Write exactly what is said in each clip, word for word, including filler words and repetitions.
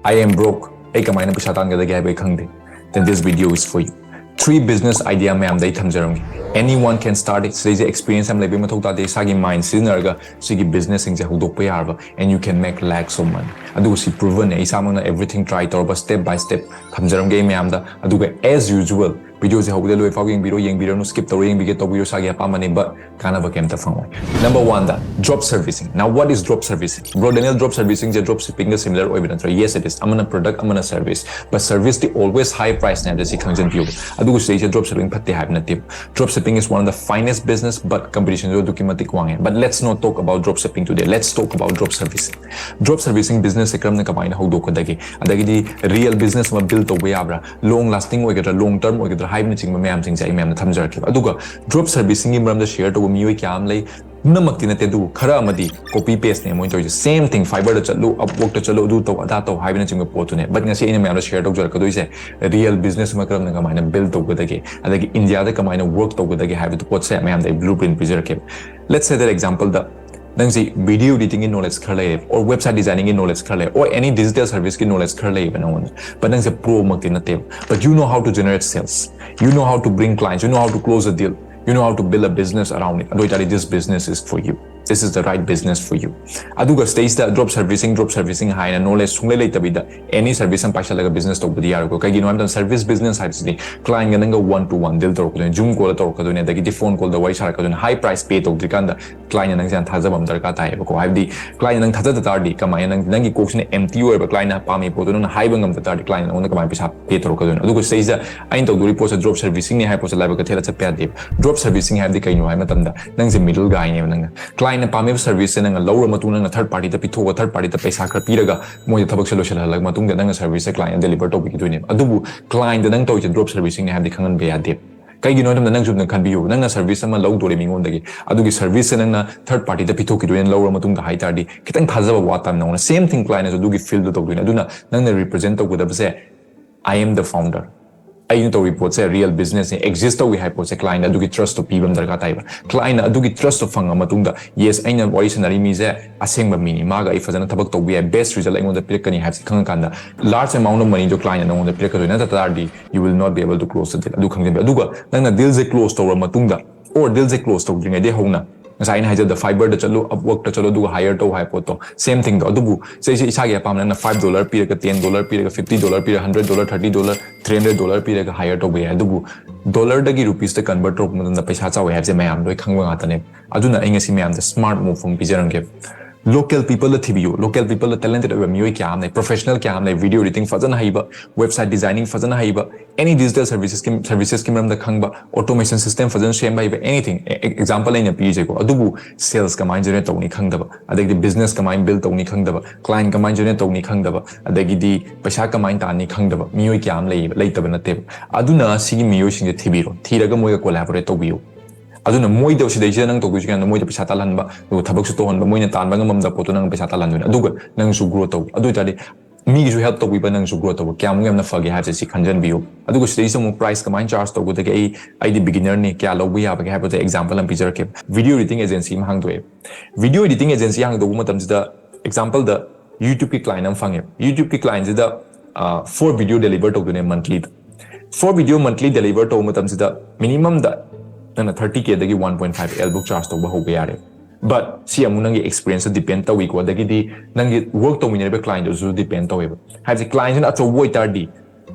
I am broke. ꯑꯩ ꯀꯃꯥꯏꯅ ꯄꯩꯁꯥ ꯇꯥꯟꯒꯗꯒꯦ ꯍꯥꯏꯕ ꯑꯩ ꯈꯪꯗꯦ. Then this video is for you. Three business idea ꯃꯌꯥꯝꯗ ꯑꯩ ꯊꯝꯖꯔꯝꯒꯦ. Anyone can start it. ꯁꯤꯗꯩꯁꯦ experience ꯌꯥꯝ ꯂꯩꯕꯒꯤ ꯃꯊꯧ ꯇꯥꯗꯦ. ꯏꯁꯥꯒꯤ mind ꯁꯤꯖꯤꯟꯅꯔꯒ ꯁꯤꯒꯤ business ꯁꯤꯡꯁꯦ ꯍꯧꯗꯣꯛꯄ ꯌꯥꯔꯕ, and you can make lakhs of money. ꯑꯗꯨꯒ ꯁꯤ proven ꯅꯦ, ꯏꯁꯥꯃꯛꯅ everything try ꯇꯧꯔꯕ, step by step ꯊꯝꯖꯔꯝꯒꯦ ꯑꯩ ꯃꯌꯥꯝꯗ. ꯑꯗꯨꯒ as usual, video ꯁꯦ ꯍꯧꯕꯗ ꯂꯣꯏ ꯐꯥꯎ ꯌꯦꯡꯕꯤꯔꯣ, ꯌꯦꯡꯕꯤꯔꯅꯨ, skip ꯇꯧꯔ ꯌꯦꯡꯕꯤꯒꯦ ꯇꯧꯕꯤꯔꯣ, ꯏꯁꯥꯒꯤ ꯑꯄꯥꯝꯕꯅꯤ, but ꯀꯥꯟꯅꯕ ꯀꯩꯝꯇ ꯐꯪꯉꯣꯏ. Number one the drop servicing. Now what is drop servicing? Bro Daniel, drop servicing say drop shipping ꯒ similar ꯑꯣꯏꯕ ꯅꯠꯇ꯭ꯔꯣ? Yes, it is. ꯑꯃꯅ product, ꯑꯃꯅ service. But service T always high price ꯅꯦ ꯍꯥꯏꯕꯁꯤ ꯈꯪꯖꯤꯟꯕꯤꯌꯨ꯫ ꯑꯗꯨꯒ ꯁꯤꯗꯩꯁꯤꯗ drop shipping ꯐꯠꯇꯦ ꯍꯥꯏꯕ ꯅꯠꯇꯦ. Drop shipping is one of the finest business, but competition ꯁꯨ ꯑꯗꯨꯛꯀꯤ ꯃꯇꯤꯛ ꯋꯥꯡꯉꯦ. But let's not talk about drop shipping today. Let's talk about drop servicing. Drop servicing business ꯁꯦ ꯀꯔꯝꯅ, ꯀꯃꯥꯏꯅ ꯍꯧꯗꯣꯛꯀꯗꯒꯦ? ꯑꯗꯒꯤꯗꯤ real business ꯑꯃ build ꯇꯧꯕ ꯌꯥꯕ꯭ꯔꯥ? Long lasting ꯑꯣꯏꯒꯗ꯭ꯔꯥ, long term ꯑꯣꯏꯒꯗ꯭ꯔꯥ ꯍꯥꯏꯕꯅꯆꯤꯡꯕ ꯃꯌꯥꯝꯁꯤꯡꯁꯦ ꯑꯩ ꯃꯌꯥꯝꯗ ꯊꯝꯖꯔꯛꯀꯦꯕ꯫ ꯑꯗꯨꯒ drop servicing ꯒꯤ ꯃꯔꯝꯗ share ꯇꯧꯕ ꯃꯤꯑꯣꯏ ꯀꯌꯥ ꯑꯃ ꯂꯩ꯫ ꯄꯨꯝꯅꯃꯛꯇꯤ ꯅꯠꯇꯦ, ꯑꯗꯨꯕꯨ ꯈꯔ ꯑꯃꯗꯤ copy paste ꯅꯦ ꯃꯣꯏꯅ ꯇꯧꯔꯤꯁꯦ. Same thing, Fiverr ꯗ ꯆꯠꯂꯨ, Upwork ꯇ ꯆꯠꯂꯨ, ꯑꯗꯨ ꯇꯧ, ꯑꯗꯥ ꯇꯧ ꯍꯥꯏꯕꯅꯆꯤꯡꯕ ꯄꯣꯠꯇꯨꯅꯦ. But ꯉꯁꯤ ꯑꯩꯅ ꯃꯌꯥꯝꯗ share ꯇꯧꯖꯔꯛꯀꯗꯣꯏꯁꯦ real business ꯑꯃ ꯀꯔꯝꯅ, ꯀꯃꯥꯏꯅ build ꯇꯧꯒꯗꯒꯦ, ꯑꯗꯒꯤ India ꯗ ꯀꯃꯥꯏꯅ work ꯇꯧꯒꯗꯒꯦ ꯍꯥꯏꯕꯗꯨ ꯄꯣꯠꯁꯦ ꯃꯌꯥꯝꯗ ꯑꯩ blueprint ꯄꯤꯖꯔꯛꯀꯦꯕ. Let's say that example ꯗ ꯅꯪꯁꯤ video editing ꯒꯤ knowledge ꯈꯔ ꯂꯩꯔꯦ, or website designing ꯒꯤ knowledge ꯈꯔ ꯂꯩꯔꯦ, or any digital service ꯀꯤ knowledge ꯈꯔ ꯂꯩꯌꯦꯕ ꯅꯪꯉꯣꯟꯗ, but ꯅꯪꯁꯦ pro ꯃꯛꯇꯤ ꯅꯠꯇꯦꯕ, but you know how to generate sales, you know how to bring clients, you know how to close a deal, you know how to build a business around it. ꯑꯗꯨ ꯑꯣꯏꯇꯥꯔꯗꯤ this business is for you. This is the right business for you. ꯑꯗꯨꯒ ꯁꯤꯗꯩꯁꯤꯗ drop servicing, drop servicing ꯍꯥꯏꯅ knowledge ꯁꯨꯡꯂꯩ ꯂꯩꯇꯕꯤꯗ any service ꯑꯃ ꯄꯥꯏꯁꯜꯂꯒ business ꯇꯧꯕꯗꯤ ꯌꯥꯔꯣꯏꯀꯣ꯫ ꯀꯩꯒꯤꯅꯣ ꯍꯥꯏꯕ ꯃꯇꯝꯗ service business ꯍꯥꯏꯕꯁꯤꯗꯤ client ꯒ ꯅꯪꯒ one to one deal ꯇꯧꯔꯛꯀꯗꯣꯏꯅꯤ, Zoom call ꯇꯧꯔꯛꯀꯗꯣꯏꯅꯤ, ꯑꯗꯒꯤꯗꯤ phone call ꯗ ꯋꯥꯔꯤ ꯁꯥꯔꯛꯀꯗꯣꯏꯅꯤ, high price pay ꯇꯧꯗ꯭ꯔꯤꯀꯥꯟꯗ client ꯅꯪꯁꯦ ꯌꯥꯝ ꯊꯥꯖꯕ ꯑꯃ ꯗꯔꯀꯥꯔ ꯇꯥꯏꯌꯦꯕꯀꯣ꯫ ꯍꯥꯏꯕꯗꯤ client ꯅꯪ ꯊꯥꯖꯗ ꯇꯥꯔꯗꯤ ꯀꯃꯥꯏꯅ, ꯅꯪ, ꯅꯪꯒꯤ ꯀꯣꯛꯁꯤꯅ empty ꯑꯣꯏꯔꯕ, client ꯅ ꯄꯥꯝꯃꯤ ꯄꯣꯠꯇꯣ ꯅꯪꯅ ꯍꯥꯏꯕ ꯉꯝꯗ ꯇꯥꯔꯗꯤ client ꯅꯉꯣꯟꯗ ꯀꯃꯥꯏꯅ ꯄꯩꯁꯥ pay ꯇꯧꯔꯛꯀꯗꯣꯏꯅꯣ? ꯑꯗꯨꯒ ꯁꯤꯗꯩꯁꯤꯗ ꯑꯩꯅ ꯇꯧꯗꯣꯔꯤ ꯄꯣꯠꯁꯦ drop servicing ꯅꯦ ꯍꯥꯏꯕ ꯄꯣꯠꯁꯦ ꯂꯥꯏꯕꯛ ꯀꯩꯊꯦꯜꯗ ꯆꯠꯄ ꯌꯥꯗꯦꯕ꯫ Drop servicing ꯍꯥꯏꯕꯗꯤ ꯀꯩꯅꯣ ꯍꯥꯏꯕ ꯃꯇꯝꯗ ꯅꯪꯁꯦ middle guy ꯅꯦꯕ꯫ ꯅꯪꯅ client ꯅ ꯄꯥꯝꯃꯤꯕ service ꯁꯦ ꯅꯪꯅ ꯂꯧꯔ ꯃꯇꯨꯡꯗ ꯅꯪꯅ third party ꯗ ꯄꯤꯊꯣꯛꯑꯒ third party ꯗ ꯄꯩꯁꯥ ꯈꯔ ꯄꯤꯔꯒ ꯃꯣꯏꯗ ꯊꯕꯛꯁꯦ ꯂꯣꯏꯁꯤꯜꯍꯜꯂ ꯃꯇꯨꯡꯗ ꯅꯪꯅ service ꯁꯦ client ꯗ deliver ꯇꯧꯕꯤꯒꯗꯣꯏꯅꯦꯕ꯫ ꯑꯗꯨꯕꯨ client ꯗ ꯅꯪ ꯇꯧꯔꯤꯁꯦ drop servicing ꯅꯦ ꯍꯥꯏꯕꯗꯤ ꯈꯪꯍꯟꯕ ꯌꯥꯗꯦ꯫ ꯀꯩꯒꯤꯅꯣ ꯍꯥꯏꯕ ꯃꯇꯝꯗ ꯅꯪꯁꯨ ꯑꯗꯨꯝ ꯈꯟꯕꯤꯌꯨ, ꯅꯪꯅ service ꯑꯃ ꯂꯧꯗꯣꯔꯦ ꯃꯤꯉꯣꯟꯗꯒꯤ, ꯑꯗꯨꯒꯤ service ꯁꯦ ꯅꯪꯅ third party ꯗ ꯄꯤꯊꯣꯛꯈꯤꯗꯣꯏꯅꯦ ꯂꯧꯔ ꯃꯇꯨꯡꯗ ꯍꯥꯏ ꯇꯥꯔꯗꯤ, ꯈꯤꯇꯪ ꯊꯥꯖꯕ ꯋꯥꯠꯇꯕ ꯅꯉꯣꯟꯗ. Same thing client ꯅꯁꯨ ꯑꯗꯨꯒꯤ field ꯗꯣ ꯇꯧꯗꯣꯏꯅꯦ꯫ ꯑꯗꯨꯅ ꯅꯪꯅ represent ꯇꯧꯒꯗꯕꯁꯦ I am the founder. ꯑꯩꯅ ꯇꯧꯔꯤ ꯄꯣꯠꯁꯦ real business ꯅꯤ, exist ꯇꯧꯏ ꯍꯥꯏꯕ ꯄꯣꯠꯁꯦ client ꯇ ꯑꯗꯨꯒꯤ trust ꯇꯣ ꯄꯤꯕ ꯑꯃ ꯗꯔꯀꯥꯔ ꯇꯥꯏꯕ꯫ Client ꯅ ꯑꯗꯨꯒꯤ trust ꯇꯣ ꯐꯪꯉ ꯃꯇꯨꯡꯗ, yes, ꯑꯩꯅ ꯋꯥꯔꯤ ꯁꯥꯟꯅꯔꯤ ꯃꯤꯁꯦ ꯑꯁꯦꯡꯕ ꯃꯤꯅꯤ, ꯃꯥꯒ ꯑꯩ ꯐꯖꯅ ꯊꯕꯛ ꯇꯧꯕ ꯌꯥꯏ, best result ꯑꯩꯉꯣꯟꯗ ꯄꯤꯔꯛꯀꯅꯤ ꯍꯥꯏꯕꯁꯦ ꯈꯪꯉꯀꯥꯟꯗ large amount of money ꯗꯣ client ꯅ ꯅꯉꯣꯟꯗ ꯄꯤꯔꯛꯀꯗꯣꯏ, ꯅꯠꯇ ꯇꯥꯔꯗꯤ you will not be able to close the deal꯫ ꯑꯗꯨ ꯈꯪꯖꯟꯕꯤꯌꯨ꯫ ꯑꯗꯨꯒ ꯅꯪꯅ deal ꯁꯦ close ꯇꯧꯔ ꯃꯇꯨꯡꯗ, or deal ꯁꯦ close ꯇꯧꯗ꯭ꯔꯤꯉꯩꯗꯩ ꯍꯧꯅ ꯉꯁꯥꯏ ꯑꯩꯅ ꯍꯥꯏꯖꯕꯗ Fiverr ꯗ ꯆꯠꯂꯨ, Upwork ꯇ ꯆꯠꯂꯨ, ꯑꯗꯨꯒ hire ꯇꯧ ꯍꯥꯏꯕ ꯄꯣꯠꯇꯣ, same thing ꯗꯣ꯫ ꯑꯗꯨꯕꯨ ꯁꯤꯁꯦ ꯏꯁꯥꯒꯤ ꯑꯄꯥꯝꯕ, ꯅꯪꯅ five dollar ꯄꯤꯔꯒ, ten dollar ꯄꯤꯔꯒ, fifty dollar ꯄꯤꯔꯒ, hundred dollar, thirty dollar, three hundred dollar ꯄꯤꯔꯒ hire ꯇꯧꯕ ꯌꯥꯏ꯫ ꯑꯗꯨꯕꯨ dollar ꯗꯒꯤ rupees ꯇ convert ꯇꯧꯔꯛꯄ ꯃꯇꯝꯗ ꯄꯩꯁꯥ ꯆꯥꯎꯋꯦ ꯍꯥꯏꯕꯁꯦ ꯃꯌꯥꯝ ꯂꯣꯏ ꯈꯪꯕ ꯉꯥꯛꯇꯅꯦ꯫ ꯑꯗꯨꯅ ꯑꯩ ꯉꯁꯤ ꯃꯌꯥꯝꯗ smart move ꯑꯃ ꯄꯤꯖꯔꯝꯒꯦ꯫ Local people ꯗ ꯊꯤꯕꯤꯌꯨ, local people ꯗ talented ꯑꯣꯏꯕ ꯃꯤꯑꯣꯏ ꯀꯌꯥ ꯑꯃ ꯂꯩ, professional ꯀꯌꯥ ꯑꯃ ꯂꯩ, video editing ꯐꯖꯅ ꯍꯩꯕ, website designing ꯐꯖꯅ ꯍꯩꯕ, any digital services ꯀꯤ, services ꯀꯤ ꯃꯔꯝꯗ ꯈꯪꯕ, automation system ꯐꯖꯅ ꯁꯦꯝꯕ ꯍꯩꯕ, anything, example ꯑꯩꯅ ꯄꯤꯔꯤꯁꯦꯀꯣ꯫ ꯑꯗꯨꯕꯨ sales ꯀꯃꯥꯏꯅ generate ꯇꯧꯅꯤ ꯈꯪꯗꯕ, ꯑꯗꯒꯤꯗꯤ business ꯀꯃꯥꯏꯅ build ꯇꯧꯅꯤ ꯈꯪꯗꯕ, client ꯀꯃꯥꯏꯅ generate ꯇꯧꯅꯤ ꯈꯪꯗꯕ, ꯑꯗꯒꯤꯗꯤ ꯄꯩꯁꯥ ꯀꯃꯥꯏꯅ ꯇꯥꯟꯅꯤ ꯈꯪꯗꯕ ꯃꯤꯑꯣꯏ ꯀꯌꯥ ꯑꯃ ꯂꯩꯌꯦꯕ, ꯂꯩꯇꯕ ꯅꯠꯇꯦꯕ꯫ ꯑꯗꯨꯅ ꯁꯤꯒꯤ ꯃꯤꯑꯣꯏꯁꯤꯡꯁꯦ ꯊꯤꯕꯤꯔꯣ, ꯊꯤꯔꯒ ꯃꯣꯏꯒ collaborate ꯇꯧꯕꯤꯌꯨ꯫ ꯑꯗꯨꯅ ꯃꯣꯏꯗ, ꯁꯤꯗꯩꯁꯤꯗ ꯅꯪ ꯇꯧꯗꯣꯏꯁꯤ ꯀꯩꯅꯣ, ꯃꯣꯏꯗ ꯄꯩꯁꯥ ꯇꯥꯜꯍꯟꯕ, ꯑꯗꯨꯒ ꯊꯕꯛꯁꯨ ꯇꯧꯍꯟꯕ, ꯃꯣꯏꯅ ꯇꯥꯟꯕ ꯉꯝꯃꯝꯗꯕ ꯄꯣꯠꯇꯣ ꯅꯪ ꯄꯩꯁꯥ ꯇꯥꯜꯍꯟꯗꯣꯏꯅꯦ, ꯑꯗꯨꯒ ꯅꯪꯁꯨ grow ꯇꯧꯕ꯫ ꯑꯗꯨ ꯑꯣꯏꯇꯥꯔꯗꯤ ꯃꯤꯒꯤꯁꯨ help ꯇꯧꯕꯤꯕ, ꯅꯪꯁꯨ grow ꯇꯧꯕ, ꯀꯌꯥꯃꯨꯛ ꯌꯥꯝꯅ ꯐꯒꯦ ꯍꯥꯏꯕꯁꯦ ꯁꯤ ꯈꯟꯖꯟꯕꯤꯌꯨ꯫ ꯑꯗꯨꯒ ꯁꯤꯗꯩꯁꯤꯗ ꯑꯃꯨꯛ price ꯀꯃꯥꯏꯅ charge ꯇꯧꯒꯗꯒꯦ, ꯑꯩ, ꯑꯩꯗꯤ beginner ꯅꯤ, ꯀꯌꯥ ꯂꯧꯕ ꯌꯥꯕꯒꯦ ꯍꯥꯏꯕꯗ example ꯑꯃ ꯄꯤꯖꯔꯛꯀꯦ꯫ Video editing agency ꯑꯃ ꯍꯥꯡꯗꯣꯛꯑꯦ꯫ Video editing agency ꯍꯥꯡꯗꯣꯛꯄ ꯃꯇꯝꯁꯤꯗ example ꯗ YouTube ꯀꯤ client ꯑꯃ ꯐꯪꯉꯦ꯫ YouTube ꯀꯤ client ꯁꯤꯗ, ꯑ, four video deliver ꯇꯧꯗꯣꯏꯅꯦ monthly ꯗ꯫ Four video monthly deliver ꯇꯧꯕ ꯃꯇꯝꯁꯤꯗ minimum ꯗ ꯅꯪꯅ thirty K ꯗꯒꯤ one point five L book charge ꯇꯧꯕ ꯍꯧꯕ ꯌꯥꯔꯦ꯫ But ꯁꯤ ꯑꯃꯨꯛ ꯅꯪꯒꯤ experience ꯇ depend ꯇꯧꯏꯀꯣ, ꯑꯗꯒꯤꯗꯤ ꯅꯪꯒꯤ work ꯇꯧꯃꯤꯟꯅꯔꯤꯕ client ꯗꯨꯁꯨ depend ꯇꯧꯋꯦꯕ꯫ ꯍꯥꯏꯕꯗꯤ client ꯁꯤꯅ ꯑꯆꯧꯕ ꯑꯣꯏꯇꯥꯔꯗꯤ,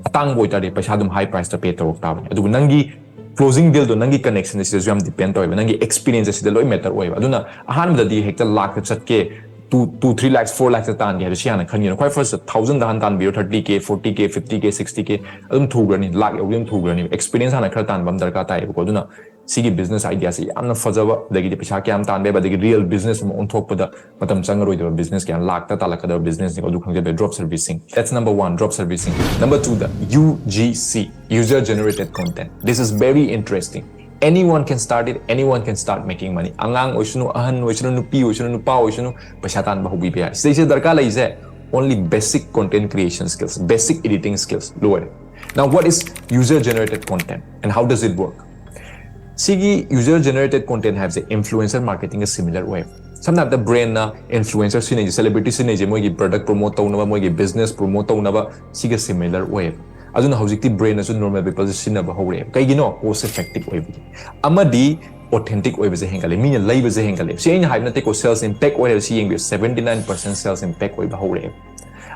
ꯑꯇꯥꯡꯕ ꯑꯣꯏꯇꯥꯔꯗꯤ ꯄꯩꯁꯥ ꯑꯗꯨꯝ high price ꯇ pay ꯇꯧꯔꯛ ꯇꯥꯕꯅꯤ꯫ ꯑꯗꯨꯕꯨ ꯅꯪꯒꯤ closing deal ꯗꯣ, ꯅꯪꯒꯤ connection ꯁꯤꯗꯁꯨ ꯌꯥꯝ depend ꯇꯧꯋꯦꯕ, ꯅꯪꯒꯤ experience ꯁꯤꯗ ꯂꯣꯏ matter ꯑꯣꯏꯌꯦꯕ꯫ ꯑꯗꯨꯅ ꯑꯍꯥꯟꯕꯗꯗꯤ ꯍꯦꯛꯇ ꯂꯥꯛꯇ ꯆꯠꯀꯦ, two, two, three lakhs, four lakhs ꯇ ꯇꯥꯟꯒꯦ ꯍꯥꯏꯕ ꯁꯤ ꯍꯥꯟꯅ ꯈꯟꯒꯅꯨ꯫ ꯈ꯭ꯋꯥꯏ first thousand ꯗ ꯍꯥꯟꯅ ꯇꯥꯟꯕꯤꯔꯣ, thirty K, forty K, fifty K, sixty K ꯑꯗꯨꯝ ꯊꯨꯈ꯭ꯔꯅꯤ, ꯂꯥꯛ ꯌꯧꯗꯤ ꯑꯗꯨꯝ ꯊꯨꯈ꯭ꯔꯅꯤ꯫ Experience ꯍꯥꯟꯅ ꯈꯔ ꯇꯥꯟꯕ ꯑꯃ ꯗꯔꯀꯥꯔ ꯇꯥꯏꯌꯦꯕꯀꯣ꯫ ꯑꯗꯨꯅ ꯁꯤꯒꯤ business idea ꯁꯤ ꯌꯥꯝꯅ ꯐꯖꯕ, ꯑꯗꯒꯤꯗꯤ ꯄꯩꯁꯥ ꯀꯌꯥꯝ ꯇꯥꯟꯕ ꯌꯥꯕ, ꯑꯗꯒꯤ real business ꯑꯃ ꯑꯣꯟꯊꯣꯛꯄꯗ ꯃꯇꯝ ꯆꯪꯉꯔꯣꯏꯗꯕ business ꯀꯌꯥ, ꯂꯥꯛꯇ ꯇꯥꯜꯂꯛꯀꯗꯕ business ꯅꯤꯀꯣ, ꯑꯗꯨ ꯈꯪꯖꯕ, drop servicing꯫ That's number one, drop servicing꯫ Number two the U G C, user generated content. This is very interesting. Anyone can start it, anyone can start making money. ꯑꯉꯥꯡ ꯑꯣꯏꯁꯅꯨ, ꯑꯍꯟ ꯑꯣꯏꯁꯅꯨ, ꯅꯨꯄꯤ ꯑꯣꯏꯁꯅꯨ, ꯅꯨꯄꯥ ꯑꯣꯏꯁꯅꯨ, ꯄꯩꯁꯥ ꯇꯥꯟꯕ ꯍꯧꯕꯤꯕ ꯌꯥꯏ꯫ ꯁꯤꯗꯩꯁꯤꯗ ꯗꯔꯀꯥꯔ ꯂꯩꯔꯤꯁꯦ only basic content creation skills, basic editing skills, ꯂꯣꯏꯔꯦ꯫ Now, what is user generated content and how does it work? ꯁꯤꯒꯤ user generated content ꯍꯥꯏꯕꯁꯦ influencer marketing ꯒ similar ꯑꯣꯏꯌꯦꯕ꯫ ꯁꯝꯅ ꯍꯥꯏꯔꯕꯗ brand ꯅ influencer ꯁꯤꯖꯤꯟꯅꯩꯁꯦ, celebrity ꯁꯤꯖꯤꯟꯅꯩꯁꯦ ꯃꯣꯏꯒꯤ product promote ꯇꯧꯅꯕ, ꯃꯣꯏꯒꯤ business promote ꯇꯧꯅꯕ, ꯁꯤꯒ similar ꯑꯣꯏꯌꯦꯕ꯫ ꯑꯗꯨꯅ ꯍꯧꯖꯤꯛꯇꯤ brand ꯅꯁꯨ normal people ꯁꯦ ꯁꯤꯖꯤꯟꯅꯕ ꯍꯧꯔꯛꯑꯦꯕ꯫ ꯀꯩꯒꯤꯅꯣ? Cost effective ꯑꯣꯏꯕꯒꯤ꯫ ꯑꯃꯗꯤ authentic ꯑꯣꯏꯕꯁꯦ ꯍꯦꯟꯒꯠꯂꯦ, ꯃꯤꯅ ꯂꯩꯕꯁꯦ ꯍꯦꯟꯒꯠꯂꯦ꯫ ꯁꯤ ꯑꯩꯅ ꯍꯥꯏꯕ ꯅꯠꯇꯦꯀꯣ, sales impact ꯑꯣꯏꯔꯦ꯫ ꯁꯤ ꯌꯦꯡꯕꯤꯌꯨ, seventy nine percent sales impact ꯑꯣꯏꯕ ꯍꯧꯔꯛꯑꯦꯕ꯫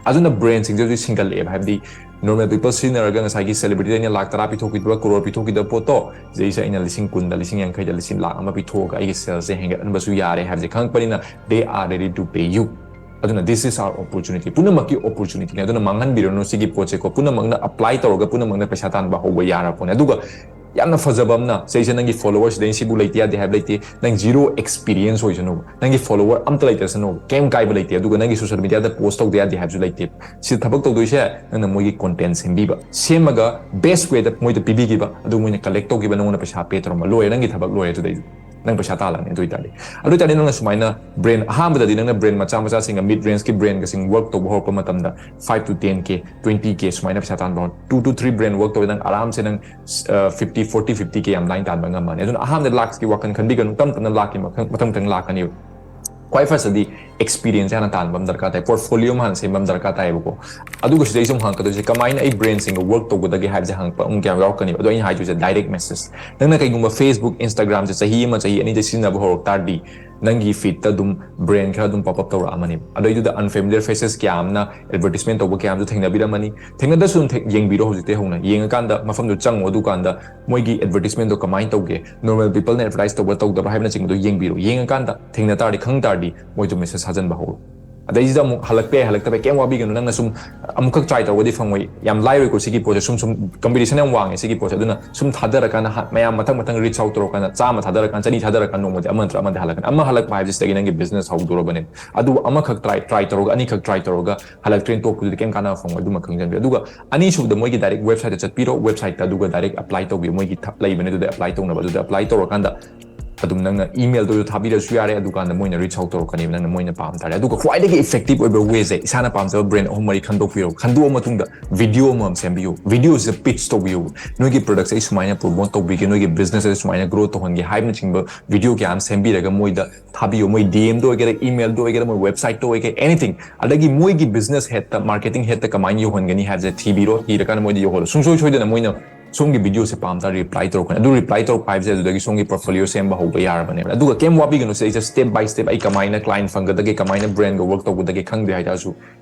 ꯑꯗꯨꯅ brand ꯁꯤꯡꯁꯦ ꯍꯧꯖꯤꯛ ꯁꯤꯡꯒꯠꯂꯛꯑꯦꯕ꯫ ꯍꯥꯏꯕꯗꯤ normal people ꯁꯤꯖꯤꯟꯅꯔꯒ ꯉꯁꯥꯏꯒꯤ celebrity ꯗ ꯑꯩꯅ ꯂꯥꯛ ꯇꯔꯥ ꯄꯤꯊꯣꯛꯈꯤꯗꯕ, ꯀꯔꯣꯔ ꯄꯤꯊꯣꯛꯈꯤꯗꯕ ꯄꯣꯠꯇꯣ, ꯁꯤꯗꯩꯁꯤꯗ ꯑꯩꯅ ꯂꯤꯁꯤꯡ ꯀꯨꯟꯗ, ꯂꯤꯁꯤꯡ ꯌꯥꯡꯈꯩꯗ, ꯂꯤꯁꯤꯡ ꯂꯥꯛ ꯑꯃ ꯄꯤꯊꯣꯛꯑꯒ ꯑꯩꯒꯤ sales ꯁꯦ ꯍꯦꯟꯒꯠꯍꯟꯕꯁꯨ ꯌꯥꯔꯦ ꯍꯥꯏꯕꯁꯦ ꯈꯪꯉꯛꯄꯅꯤꯅ, they are ready to pay you꯫ ꯑꯗꯨꯅ this is our opportunity, ꯄꯨꯝꯅꯃꯛꯀꯤ opportunity ꯅꯤ꯫ ꯑꯗꯨꯅ ꯃꯥꯡꯍꯟꯕꯤꯔꯨꯅꯨ ꯁꯤꯒꯤ ꯄꯣꯠꯁꯦꯀꯣ꯫ ꯄꯨꯝꯅꯃꯛꯅ apply ꯇꯧꯔꯒ ꯄꯨꯝꯅꯃꯛꯅ ꯄꯩꯁꯥ ꯇꯥꯟꯕ ꯍꯧꯕ ꯌꯥꯔꯄꯣꯠꯅꯤ꯫ ꯑꯗꯨꯒ ꯌꯥꯝꯅ ꯐꯖꯕ ꯑꯃꯅ, ꯁꯤꯗꯩꯁꯤꯗ ꯅꯪꯒꯤ follower ꯁꯤꯗꯩ ꯁꯤꯕꯨ ꯂꯩꯇ ꯌꯥꯗꯦ ꯍꯥꯏꯕ ꯂꯩꯇꯦ꯫ ꯅꯪ zero experience ꯑꯣꯏꯁꯅꯨ, ꯅꯪꯒꯤ follower ꯑꯝꯇ ꯂꯩꯇꯁꯅꯨ, ꯀꯩꯝ ꯀꯥꯏꯕ ꯂꯩꯇꯦ꯫ ꯑꯗꯨꯒ ꯅꯪꯒꯤ social media ꯗ post ꯇꯧꯗ ꯌꯥꯗꯦ ꯍꯥꯏꯕꯁꯨ ꯂꯩꯇꯦ꯫ ꯁꯤꯗ ꯊꯕꯛ ꯇꯧꯗꯣꯏꯁꯦ ꯅꯪꯅ ꯃꯣꯏꯒꯤ content ꯁꯦꯝꯕꯤꯕ, ꯁꯦꯝꯃꯒ best way ꯗ ꯃꯣꯏꯗ ꯄꯤꯕꯤꯈꯤꯕ, ꯑꯗꯨ ꯃꯣꯏꯅ collect ꯇꯧꯈꯤꯕ, ꯅꯉꯣꯟꯗ ꯄꯩꯁꯥ pay ꯇꯧꯔꯝꯕ, ꯂꯣꯏꯔꯦ, ꯅꯪꯒꯤ ꯊꯕꯛ ꯂꯣꯏꯔꯦ꯫ ꯑꯗꯨꯗꯩꯗꯤ ꯅꯪ ꯄꯩꯁꯥ ꯇꯥꯜꯂꯅꯤ꯫ ꯑꯗꯨ ꯑꯣꯏꯇꯥꯔꯗꯤ, ꯑꯗꯨ ꯑꯣꯏꯇꯥꯔꯗꯤ ꯅꯪꯅ ꯁꯨꯃꯥꯏꯅ brand, ꯑꯍꯥꯟꯕꯗꯗꯤ ꯅꯪꯅ brand ꯃꯆꯥ ꯃꯆꯥꯁꯤꯡꯒ, mid range ꯀꯤ brand ꯒꯁꯤꯡ work ꯇꯧꯕ ꯍꯧꯔꯛꯄ ꯃꯇꯝꯗ five to ten K, twenty K ꯁꯨꯃꯥꯏꯅ ꯄꯩꯁꯥ ꯇꯥꯟꯕ ꯍꯧꯔꯣ꯫ Two to three brand work ꯇꯧꯔꯦ, ꯅꯪ ꯑꯔꯥꯝꯁꯦ ꯅꯪ fifty, forty, fifty K ꯌꯥꯝ line ꯇꯥꯟꯕ ꯉꯝꯃꯅꯤ꯫ ꯑꯗꯨꯅ ꯑꯍꯥꯟꯕꯗ ꯂꯥꯛꯁꯀꯤ ꯋꯥꯈꯜ ꯈꯟꯕꯤꯒꯅꯨ, ꯇꯞ ꯇꯞꯅ ꯂꯥꯛꯈꯤ, ꯃꯊꯪ ꯃꯊꯪ ꯃꯊꯪ ꯂꯥꯛꯀꯅꯦꯕ꯫ ꯈ꯭ꯋꯥꯏ first ꯇꯗꯤ experience ꯍꯥꯟꯅ ꯇꯥꯟꯕ ꯑꯃ ꯗꯔꯀꯥꯔ ꯇꯥꯏ, portfolio ꯑꯃ ꯍꯥꯟꯅ ꯁꯦꯝꯕ ꯑꯃ ꯗꯔꯀꯥꯔ ꯇꯥꯏꯌꯦꯕꯀꯣ꯫ ꯑꯗꯨꯒ ꯁꯤꯗꯩ ꯁꯨꯝ ꯍꯪꯉꯛꯀꯗꯣꯏꯁꯦ, ꯀꯃꯥꯏꯅ ꯑꯩ brand ꯁꯤꯡꯒ work ꯇꯧꯒꯗꯒꯦ ꯍꯥꯏꯕꯁꯦ ꯍꯪꯉꯛꯄ ꯑꯃꯨꯛ ꯌꯥꯝ ꯌꯥꯎꯔꯛꯀꯅꯦꯕ꯫ ꯑꯗꯣ ꯑꯩꯅ ꯍꯥꯏꯗꯣꯏꯁꯦ direct message꯫ ꯅꯪꯅ ꯀꯩꯒꯨꯝꯕ Facebook, Instagram ꯁꯦ ꯆꯍꯤ ꯑꯃ, ꯆꯍꯤ ꯑꯅꯤꯗ ꯁꯤꯖꯤꯟꯅꯕ ꯍꯧꯔꯛ ꯇꯥꯔꯗꯤ, ꯅꯪꯒꯤ feed ꯇ ꯑꯗꯨꯝ brand ꯈꯔ ꯑꯗꯨꯝ pop up ꯇꯧꯔꯛꯑꯃꯅꯤ꯫ ꯑꯗꯩꯗꯨꯗ unfamiliar faces ꯀꯌꯥ ꯑꯃꯅ advertisement ꯇꯧꯕ ꯀꯌꯥ ꯑꯃꯁꯨ ꯊꯦꯡꯅꯕꯤꯔꯝꯃꯅꯤ꯫ ꯊꯦꯡꯅꯗꯁꯨ ꯑꯗꯨꯝ ꯊꯦꯡ-, ꯌꯦꯡꯕꯤꯔꯣ꯫ ꯍꯧꯖꯤꯛꯇꯩ ꯍꯧꯅ ꯌꯦꯡꯉꯀꯥꯟꯗ ꯃꯐꯝꯗꯨ ꯆꯪꯉꯣ꯫ ꯑꯗꯨꯀꯥꯟꯗ ꯃꯣꯏꯒꯤ advertisement ꯗꯣ ꯀꯃꯥꯏꯅ ꯇꯧꯒꯦ, normal people ꯅ advertise ꯇꯧꯕ ꯇꯧꯗꯕ ꯍꯥꯏꯕꯅꯆꯤꯡꯕꯗꯣ ꯌꯦꯡꯕꯤꯔꯣ꯫ ꯌꯦꯡꯉꯀꯥꯟꯗ ꯊꯦꯡꯅ ꯇꯥꯔꯗꯤ, ꯈꯪ ꯇꯥꯔꯗꯤ, ꯃꯣꯏꯗꯣ message ꯊꯥꯖꯟꯕ ꯍꯧꯔꯣ꯫ ꯑꯗꯩꯁꯤꯗ ꯑꯃꯨꯛ ꯍꯜꯂꯛꯄ ꯌꯥꯏ, ꯍꯜꯂꯛꯇꯕ ꯌꯥꯏ, ꯀꯩꯝ ꯋꯥꯕꯤꯒꯅꯨ꯫ ꯅꯪꯅ ꯁꯨꯝ ꯑꯃꯨꯛꯈꯛ try ꯇꯧꯔꯒꯗꯤ ꯐꯪꯉꯣꯏ꯫ ꯌꯥꯝ ꯂꯥꯏꯔꯣꯏꯀꯣ ꯁꯤꯒꯤ ꯄꯣꯠꯁꯦ, ꯁꯨꯝ ꯁꯨꯝ competition ꯌꯥꯝ ꯋꯥꯡꯉꯦ ꯁꯤꯒꯤ ꯄꯣꯠꯁꯦ꯫ ꯑꯗꯨꯅ ꯁꯨꯝ ꯊꯥꯗꯔꯀꯥꯟꯗ ꯍꯥ-, ꯃꯌꯥꯝ ꯃꯊꯪ ꯃꯊꯪ reach out ꯇꯧꯔꯀꯥꯟꯗ, ꯆꯥꯝꯃ ꯊꯥꯗꯔꯀꯥꯟꯗ, ꯆꯅꯤ ꯊꯥꯗꯔꯀꯥꯟꯗ, ꯅꯣꯡꯃꯗꯤ ꯑꯃ ꯅꯠꯇ꯭ꯔ ꯑꯃꯗꯤ ꯍꯜꯂꯛꯀꯅꯤ꯫ ꯑꯃ ꯍꯜꯂꯛꯄ ꯍꯥꯏꯕꯁꯤꯗꯒꯤ ꯅꯪꯒꯤ business ꯍꯧꯗꯣꯔꯕꯅꯦ꯫ ꯑꯗꯨ ꯑꯃꯈꯛ try, try ꯇꯧꯔꯒ, ꯑꯅꯤꯈꯛ try ꯇꯧꯔꯒ ꯍꯜꯂꯛꯇ꯭ꯔꯦꯅ ꯇꯣꯛꯄꯗꯨꯗꯤ ꯀꯩꯝ ꯀꯥꯟꯅꯕ ꯐꯪꯉꯣꯏ꯫ ꯑꯗꯨꯃ ꯈꯪꯖꯟꯕꯤꯌꯨ꯫ ꯑꯗꯨꯒ ꯑꯅꯤꯁꯨꯕꯗ ꯃꯣꯏꯒꯤ direct website ꯇ ꯆꯠꯄꯤꯔꯣ, website ꯇ ꯑꯗꯨꯒ direct apply ꯇꯧꯕꯤꯌꯨ꯫ ꯃꯣꯏꯒꯤ ꯊ-, ꯂꯩꯕꯅꯦ, ꯑꯗꯨꯗ apply ꯇꯧꯅꯕ꯫ ꯑꯗꯨꯗ apply ꯇꯧꯔꯀꯥꯟꯗ ꯑꯗꯨꯝ ꯅꯪꯅ email ꯗ ꯑꯣꯏꯔꯁꯨ ꯊꯥꯕꯤꯔꯁꯨ ꯌꯥꯔꯦ, ꯑꯗꯨꯀꯥꯟꯗ ꯃꯣꯏꯅ reach out ꯇꯧꯔꯛꯀꯅꯦꯕ ꯅꯪꯅ ꯃꯣꯏꯅ ꯄꯥꯝ ꯇꯥꯔꯦ꯫ ꯑꯗꯨꯒ ꯈ꯭ꯋꯥꯏꯗꯒꯤ effective ꯑꯣꯏꯕ way ꯁꯦ, ꯏꯁꯥꯅ ꯄꯥꯝꯖꯕ brand ꯑꯍꯨꯝ ꯃꯔꯤ ꯈꯟꯗꯣꯛꯄꯤꯔꯣ, ꯈꯟꯗꯣꯛꯑ ꯃꯇꯨꯡꯗ video ꯑꯃꯃꯝ ꯁꯦꯝꯕꯤꯌꯨ꯫ Video ꯁꯤꯗ pitch ꯇꯧꯕꯤꯌꯨ, ꯅꯣꯏꯒꯤ product ꯁꯦ ꯑꯩ ꯁꯨꯃꯥꯏꯅ promote ꯇꯧꯕꯤꯒꯦ, ꯅꯣꯏꯒꯤ business ꯑꯁꯤ ꯁꯨꯃꯥꯏꯅ grow ꯇꯧꯍꯟꯒꯦ ꯍꯥꯏꯕꯅꯆꯤꯡꯕ video ꯀꯌꯥ ꯑꯃ ꯁꯦꯝꯕꯤꯔꯒ ꯃꯣꯏꯗ ꯊꯥꯕꯤꯌꯨ꯫ ꯃꯣꯏ DM ꯗ ꯑꯣꯏꯒꯦꯔꯥ, email ꯗ ꯑꯣꯏꯒꯦꯔꯥ, ꯃꯣꯏ website ꯇ ꯑꯣꯏꯒꯦꯔꯥ, anything꯫ ꯑꯗꯒꯤ ꯃꯣꯏꯒꯤ business head ꯇ, marketing head ꯇ ꯀꯃꯥꯏꯅ ꯌꯧꯍꯟꯒꯅꯤ ꯍꯥꯏꯕꯁꯦ ꯊꯤꯕꯤꯔꯣ, ꯊꯤꯔꯀꯥꯟꯗ ꯃꯣꯏꯗ ꯌꯧꯍꯜꯂꯣ꯫ ꯁꯨꯡꯁꯣꯏ ꯁꯣꯏꯗꯅ ꯃꯣꯏꯅ ꯁꯣꯝꯒꯤ video ꯁꯦ ꯄꯥꯝ ꯇꯥꯔꯗꯤ reply ꯇꯧꯔꯛꯀꯅꯤ꯫ ꯑꯗꯨ reply ꯇꯧꯔꯛꯄ ꯍꯥꯏꯕꯁꯦ ꯑꯗꯨꯗꯒꯤ ꯁꯣꯝꯒꯤ portfolio ꯁꯦꯝꯕ ꯍꯧꯕ ꯌꯥꯔꯕꯅꯦꯕ꯫ ꯑꯗꯨꯒ ꯀꯩꯝ ꯋꯥꯕꯤꯒꯅꯨ ꯁꯦ, ꯑꯩꯁꯦ step by step ꯑꯩ ꯀꯃꯥꯏꯅ client ꯐꯪꯒꯗꯒꯦ, ꯀꯃꯥꯏꯅ brand ꯒ work ꯇꯧꯒꯗꯒꯦ ꯈꯪꯗꯦ ꯍꯥꯏꯇꯥꯔꯁꯨ,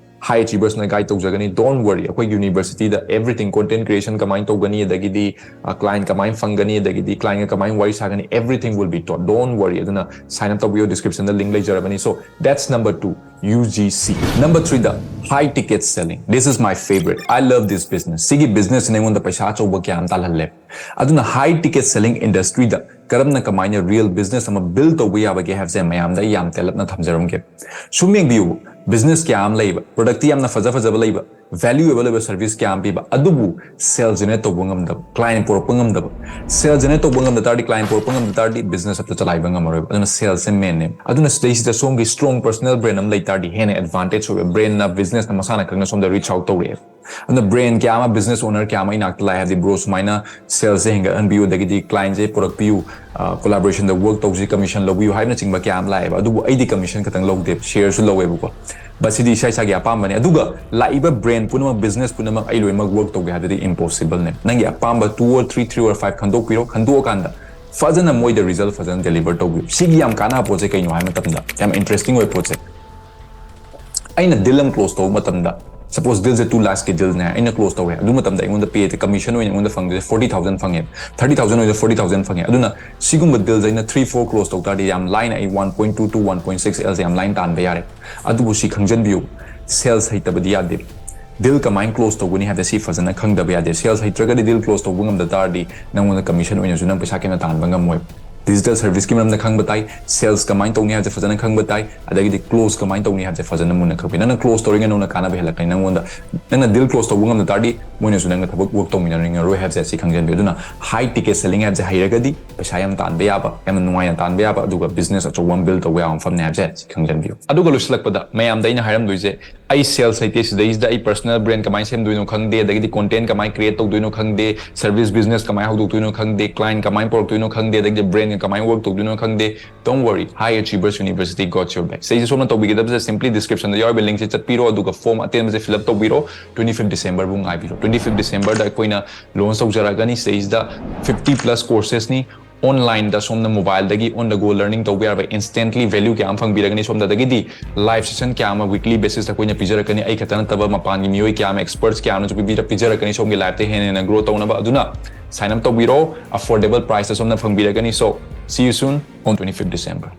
high achievers ꯅ guide ꯇꯧꯖꯒꯅꯤ꯫ Don't worry, ꯑꯩꯈꯣꯏ university ꯗ everything, content creation ꯀꯃꯥꯏꯅ ꯇꯧꯒꯅꯤ, ꯑꯗꯒꯤꯗꯤ client ꯀꯃꯥꯏꯅ ꯐꯪꯒꯅꯤ, ꯑꯗꯒꯤꯗꯤ client ꯒ ꯀꯃꯥꯏꯅ ꯋꯥꯔꯤ ꯁꯥꯒꯅꯤ, everything will be taught, don't worry꯫ ꯑꯗꯨꯅ sign up ꯇꯧꯕꯤꯌꯨ, description the link ꯂꯩꯖꯔꯕꯅꯤ꯫ So that's number two, U G C꯫ Number three the high ticket selling. This is my favorite, I love this business꯫ ꯁꯤꯒꯤ business ꯁꯤꯅ ꯑꯩꯉꯣꯟꯗ ꯄꯩꯁꯥ ꯑꯆꯧꯕ ꯀꯌꯥ ꯑꯃ ꯇꯥꯜꯍꯜꯂꯦ꯫ ꯑꯗꯨꯅ high ticket selling industry ꯗ ꯀꯔꯝꯅ ꯀꯃꯥꯏꯅ real business ꯑꯃ build ꯇꯧꯕ ꯌꯥꯕꯒꯦ ꯍꯥꯏꯕꯁꯦ ꯃꯌꯥꯝꯗ ꯑꯩ ꯌꯥꯝ ꯇꯦꯜꯂꯞꯅ ꯊꯝꯖꯔꯝꯒꯦ꯫ ꯁꯨꯝ ꯌꯦꯡꯕꯤꯌꯨ, business ꯀꯌꯥ ꯑꯃ ꯂꯩꯕ, product ꯇꯤ ꯌꯥꯝꯅ ꯐꯖ ꯐꯖꯕ ꯂꯩꯕ, value ꯑꯣꯏꯕ ꯂꯩꯕ, service ꯀꯌꯥ ꯑꯃ ꯄꯤꯕ, ꯑꯗꯨꯕꯨ sales generate ꯇꯧꯕ ꯉꯝꯗꯕ, client ꯄꯨꯔꯛꯄ ꯉꯝꯗꯕ꯫ Sales generate ꯇꯧꯕ ꯉꯝꯗ ꯇꯥꯔꯗꯤ, client ꯄꯨꯔꯛꯄ ꯉꯝꯗ ꯇꯥꯔꯗꯤ business ꯑꯝꯇ ꯆꯂꯥꯏꯕ ꯉꯝꯃꯔꯣꯏꯕ꯫ ꯑꯗꯨꯅ sales ꯁꯦ main ꯅꯦ꯫ ꯑꯗꯨꯅ ꯁꯤꯗꯩꯁꯤꯗ ꯁꯣꯝꯒꯤ strong personal brand ꯑꯃ ꯂꯩ ꯇꯥꯔꯗꯤ ꯍꯦꯟꯅ advantage ꯑꯣꯏꯕ, brand ꯅ business ꯅ ꯃꯁꯥꯅ ꯈꯪꯅ ꯁꯣꯝꯗ reach out ꯇꯧꯔꯛꯑꯦ꯫ ꯑꯗꯨꯅ brand ꯀꯌꯥ ꯑꯃ, business owner ꯀꯌꯥ ꯑꯃ ꯏꯅꯥꯛꯇ ꯂꯥꯛꯑꯦ, ꯍꯥꯏꯕꯗꯤ bro ꯁꯨꯃꯥꯏꯅ sales ꯁꯦ ꯍꯦꯟꯒꯠꯍꯟꯕꯤꯌꯨ, ꯑꯗꯒꯤꯗꯤ client ꯁꯦ ꯄꯨꯔꯛꯄꯤꯌꯨ, collaboration ꯗ work ꯇꯧꯁꯤ, commission ꯂꯧꯕꯤꯌꯨ ꯍꯥꯏꯕꯅꯆꯤꯡꯕ ꯀꯌꯥ ꯑꯃ ꯂꯥꯛꯑꯦꯕ꯫ ꯑꯗꯨꯕꯨ ꯑꯩꯗꯤ commission ꯈꯛꯇꯪ ꯂꯧꯗꯦ, share ꯁꯨ ꯂꯧꯋꯦꯕꯀꯣ꯫ But ꯁꯤꯗꯤ ꯏꯁꯥ ꯏꯁꯥꯒꯤ ꯑꯄꯥꯝꯕꯅꯦ꯫ ꯑꯗꯨꯒ ꯂꯥꯛꯏꯕ brand ꯄꯨꯝꯅꯃꯛ, business ꯄꯨꯝꯅꯃꯛ ꯑꯩ ꯂꯣꯏꯅꯃꯛ work ꯇꯧꯒꯦ ꯍꯥꯏꯕꯗꯤ impossible ꯅꯦ꯫ ꯅꯪꯒꯤ ꯑꯄꯥꯝꯕ two or three, three or five ꯈꯟꯗꯣꯛꯄꯤꯔꯣ, ꯈꯟꯗꯣꯛꯑꯀꯥꯟꯗ ꯐꯖꯅ ꯃꯣꯏꯗ result ꯐꯖꯅ deliver ꯇꯧꯕꯤꯌꯨ꯫ ꯁꯤꯒꯤ ꯌꯥꯝ ꯀꯥꯟꯅꯕ ꯄꯣꯠꯁꯦ ꯀꯩꯅꯣ ꯍꯥꯏꯕ ꯃꯇꯝꯗ, ꯌꯥꯝ interesting ꯑꯣꯏꯕ ꯄꯣꯠꯁꯦ, ꯑꯩꯅ deal ꯑꯃ close ꯇꯧꯕ ꯃꯇꯝꯗ, suppose deal ꯁꯦ two lakhs ꯀꯤ deal ꯅꯦ, ꯑꯩꯅ close ꯇꯧꯔꯦ, ꯑꯗꯨ ꯃꯇꯝꯗ ꯑꯩꯉꯣꯟꯗ pay ꯗ, commission ꯑꯣꯏꯅ ꯑꯩꯉꯣꯟꯗ ꯐꯪꯗꯣꯏꯁꯦ forty thousand ꯐꯪꯉꯦ, thirty thousand ꯑꯣꯏꯗ forty thousand ꯐꯪꯉꯦ꯫ ꯑꯗꯨꯅ ꯁꯤꯒꯨꯝꯕ deal ꯁꯦ ꯑꯩꯅ three four close ꯇꯧ ꯇꯥꯔꯗꯤ ꯌꯥꯝ ꯂꯥꯏꯅ ꯑꯩ one point two to one point six L ꯁꯦ ꯌꯥꯝ ꯂꯥꯏꯅ ꯇꯥꯟꯕ ꯌꯥꯔꯦ꯫ ꯑꯗꯨꯕꯨ ꯁꯤ ꯈꯪꯖꯟꯕꯤꯌꯨ, sales ꯍꯩꯇꯕꯗꯤ ꯌꯥꯗꯦ꯫ Deal ꯀꯃꯥꯏꯅ close ꯇꯧꯒꯅꯤ ꯍꯥꯏꯕꯁꯦ ꯁꯤ ꯐꯖꯅ ꯈꯪꯗꯕ ꯌꯥꯗꯦ꯫ Sales ꯍꯩꯇ꯭ꯔꯒꯗꯤ, deal close ꯇꯧꯕ ꯉꯝꯗ ꯇꯥꯔꯗꯤ, ꯅꯪꯉꯣꯟꯗ commission ꯑꯣꯏꯅꯁꯨ ꯅꯪ ꯄꯩꯁꯥ ꯀꯩꯝꯇ ꯇꯥꯟꯕ ꯉꯝꯃꯣꯏ꯫ digital service ꯀꯤ ꯃꯔꯝꯗ ꯈꯪꯕ ꯇꯥꯏ, sales ꯀꯃꯥꯏꯅ ꯇꯧꯅꯤ ꯍꯥꯏꯕꯁꯦ ꯐꯖꯅ ꯈꯪꯕ ꯇꯥꯏ, ꯑꯗꯒꯤꯗꯤ close ꯀꯃꯥꯏꯅ ꯇꯧꯅꯤ ꯍꯥꯏꯕꯁꯦ ꯐꯖꯅ ꯃꯨꯟꯅ ꯈꯪꯕ ꯇꯥꯏ꯫ ꯅꯪꯅ close ꯇꯧꯔꯤꯉꯩ ꯅꯪꯉꯣꯟꯗ ꯀꯥꯟꯅꯕ ꯍꯦꯜꯂꯛꯀꯅꯤ꯫ ꯅꯪꯉꯣꯟꯗ, ꯅꯪꯅ deal close ꯇꯧꯕ ꯉꯝꯗ ꯇꯥꯔꯗꯤ ꯃꯣꯏꯅꯁꯨ ꯅꯪꯒ ꯊꯕꯛ work ꯇꯧꯃꯤꯟꯅꯅꯤꯡꯉꯔꯣꯏ ꯍꯥꯏꯕꯁꯦ ꯁꯤ ꯈꯪꯖꯟꯕꯤꯌꯨ꯫ ꯑꯗꯨꯅ high ticket selling ꯍꯥꯏꯕꯁꯦ ꯍꯩꯔꯒꯗꯤ ꯄꯩꯁꯥ ꯌꯥꯝ ꯇꯥꯟꯕ ꯌꯥꯕ, ꯌꯥꯝꯅ ꯅꯨꯡꯉꯥꯏꯅ ꯇꯥꯟꯕ ꯌꯥꯕ, ꯑꯗꯨꯒ business ꯑꯆꯧꯕ ꯑꯃ build ꯇꯧꯕ ꯌꯥꯕ ꯃꯐꯝꯅꯦ ꯍꯥꯏꯕꯁꯦ ꯁꯤ ꯈꯪꯖꯟꯕꯤꯌꯨ꯫ ꯑꯗꯨꯒ ꯂꯣꯏꯁꯤꯜꯂꯛꯄꯗ ꯃꯌꯥꯝꯗ ꯑꯩꯅ ꯍꯥꯏꯔꯝꯗꯣꯏꯁꯦ, ꯑꯩ sales ꯍꯩꯇꯦ, ꯁꯤꯗꯩꯁꯤꯗ ꯑꯩ personal brand ꯀꯃꯥꯏꯅ ꯁꯦꯝꯗꯣꯏꯅꯣ ꯈꯪꯗꯦ, ꯑꯗꯒꯤꯗꯤ content ꯀꯃꯥꯏꯅ create ꯇꯧꯗꯣꯏꯅꯣ ꯈꯪꯗꯦ, service business ꯀꯃꯥꯏꯅ ꯍꯧꯗꯣꯛꯇꯣꯏꯅꯣ ꯈꯪꯗꯦ, client ꯀꯃꯥꯏꯅ ꯄꯨꯔꯛꯇꯣꯏꯅꯣ ꯈꯪꯗꯦ, ꯑꯗꯒꯤꯗꯤ brand ꯀꯃꯥꯏꯅ work ꯇꯧꯗꯣꯏꯅꯣ ꯈꯪꯗꯦ꯫ Don't worry, High Achievers University got your back꯫ ꯁꯤꯁꯦ ꯁꯣꯝꯅ ꯇꯧꯕꯤꯒꯗꯕꯁꯦ simply description ꯗ ꯌꯥꯎꯔꯤꯕ link ꯁꯦ ꯆꯠꯄꯤꯔꯣ, ꯑꯗꯨꯒ form ꯑꯇꯦꯟꯕꯁꯦ fill up ꯇꯧꯕꯤꯔꯣ꯫ Twenty fifth December ꯕꯨ ꯉꯥꯏꯕꯤꯔꯣ꯫ Twenty fifth December ꯗ ꯑꯩꯈꯣꯏꯅ launch ꯇꯧꯖꯔꯛꯀꯅꯤ꯫ ꯁꯤꯗꯩꯁꯤꯗ fifty plus courses ꯅꯤ꯫ Online ꯗ ꯁꯣꯝꯅ mobile ꯗꯒꯤ on the go learning ꯇꯧꯕ ꯌꯥꯔꯕ instantly value ꯀꯌꯥ ꯑꯃ ꯐꯪꯕꯤꯔꯒꯅꯤ꯫ ꯁꯣꯝꯗ ꯑꯗꯒꯤꯗꯤ live session ꯀꯌꯥ ꯑꯃ weekly basis ꯇ ꯑꯩꯈꯣꯏꯅ ꯄꯤꯖꯔꯛꯀꯅꯤ꯫ ꯑꯩ ꯈꯛꯇ ꯅꯠꯇꯕ ꯃꯄꯥꯟꯒꯤ ꯃꯤꯑꯣꯏ ꯀꯌꯥ ꯑꯃ experts ꯀꯌꯥ ꯑꯃꯅꯁꯨ ꯄꯤꯕꯤꯔ-, ꯄꯤꯖꯔꯛꯀꯅꯤ ꯁꯣꯝꯒꯤ life ꯇ ꯍꯦꯟꯅ ꯍꯦꯟꯅ grow ꯇꯧꯅꯕ꯫ ꯑꯗꯨꯅ sign up ꯇꯧꯕꯤꯔꯣ, affordable price ꯇ ꯁꯣꯝꯅ ꯐꯪꯕꯤꯔꯒꯅꯤ꯫ So, see you soon on twenty fifth December꯫